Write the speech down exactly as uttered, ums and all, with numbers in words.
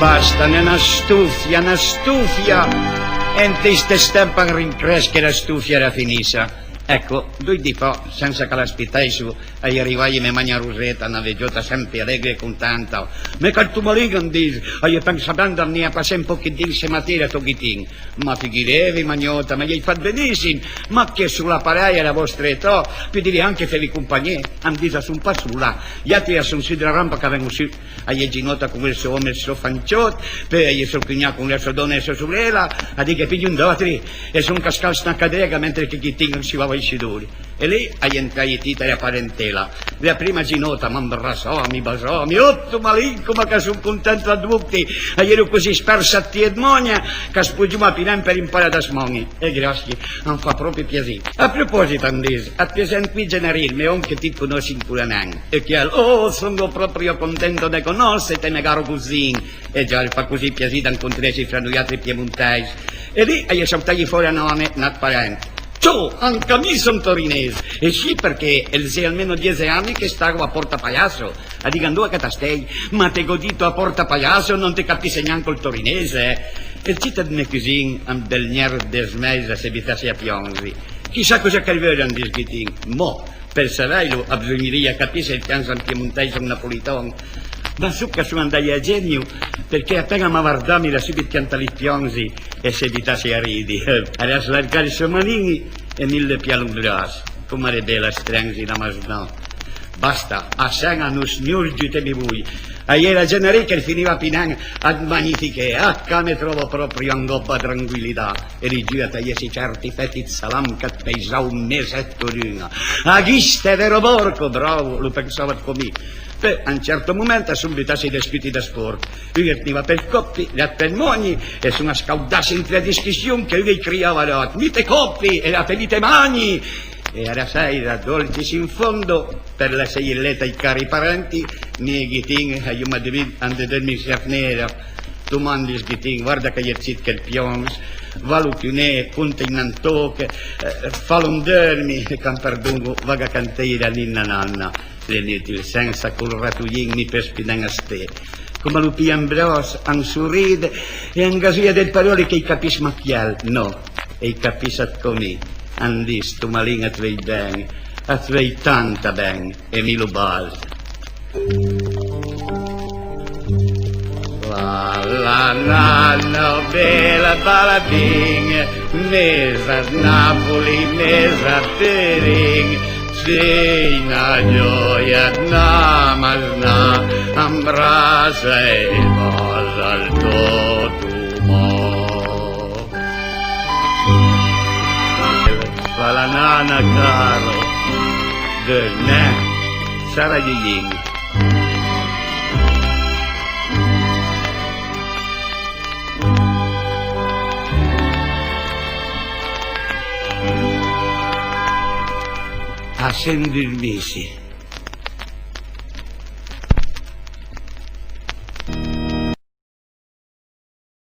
Basta, n'é na stufia, na stufia! E ant iste stemp an rincress che la stufia a la finissa. Ecco, doi di fa, sensa ch'a l'aspitèisso, a j'é rivaje me magna Roseta, na vegiota sempe alegra e contenta. Me chèl Tomalin, an dis, a j'é pensà ben da vnì a passé un pòch ëd di an sema a ti e a tò Ghitin. Ma figureve, magnota, ma j'é fat benissim, ma che sola parèj a la vòstra età, peudive anche feve compagnie, an dis, a son pa sola, j'àutri a son su dla rampa ch'a ven-o su. A j'é ginòta con ël sò òm e ël sò fanciòt, peui a j'é sò cugnà con la sò dòna e sò sorela, a dighe pì gnun d'àutri, e son cascà sna cadrega mentre che Ghitin an sudava ij sudori. E lì a j'é antraje tuta la parentela. La prima ginòta a m'anbrassa, a mi basa, a mi, oh, Tomalin, coma ch'a son contenta ëd vòdte! A j'ero così spersa ëd ti e ëd Magna ch'as pogoma pì nen për imparà da sman-i. E grassie, am fa pròpi piasì. A propòsit, an dis, at piaserìa gnanca vnì, me òm, che ti it conòssi ancora nen? E chèl, oh, son-o pròpi contento ëd conòssete, me caro cosin. E già, al fa così piasì da ancontresse fra noiàutri piemontèis. E lì a j'é sautaje fòra n'àutr, n'àutr parent. Ciò, anca mi son torineis! E sì, përchè a-i é almeno diese ann che stago a Porta Paiasso. A dighe: andoa ch'a stèj? Ma te gh'ó dito a Porta Paiasso, non te capisse gnanca ël torineis? E ël cit ëd me cosin, an bel gnèr ëd des mèis, a se butasse a pianzi. Chissà cosa ch'al veul, an dis Ghitin. Mò, për savèilo, a bzognerìa capì s'a pians an piemontèis o an napolitan. Ma sop ch'a son andaje a geni, përchè apen-a a m'à vardà, a m'ìa sùbit piantà ij pianzi e a s'é butasse a ridi. A l'ha slargà ij sò manin e a m'ìa pijà ij brass, coma a l'é bela a strenzi la masnà. Basta, a sen-a, nosgnor, giuteme voi. A j'era genarì ch'al finiva pì nen ëd magnifiché. Ah, ca me tròvo pròpi an gòba ëd tranquilità. E lì giù a taiesse cèrti fèti ëd salam ch'at pèisavo un mesèt corun-a. A gh'iste, vero porco? Bravo, lo pensava co mi. Peui, a un cèrto moment, a son butasse ij dë scuti da sport. Un al tniva për ij còpi, l'àutr për ij mògni, e a son scaudasse ant la discussion che un a-j criava a l'àutr: «Mi te còpi!» e l'àutr: «Mi te magni!» E a la sèira, dolcis in fondo, për lassé ij let ai cari parenti, mi e Ghitin a j'oma dovù andé dërmi an sna fnera. Tomà, an dis Ghitin, varda ch'a-i é ël cit ch'al pians, valo cugné, conte innantòch, eh, falo andërmi, ch'am perdon-o, vaga a canteje la ninna nanna. L'é inùtil, sensa col ratolin mi peuss pì nen sté. Coma lo pija an brass, an sorrid e an gazoja dle paròle ch'a-j capiss mach jel, nò, a-j capiss co mi. An dis: Tomalin, at veuj ben, at veuj tant ben, e mi lo bal. La la la la, bela baladin, mesa ëd Napoli, mesa ëd Turin, sì, na gioia ëd na masnà, ambrassa e basa ël tò Tomà. Fa la nana, caro, dësnè, sara-je ij lich. A s'é andurmissi.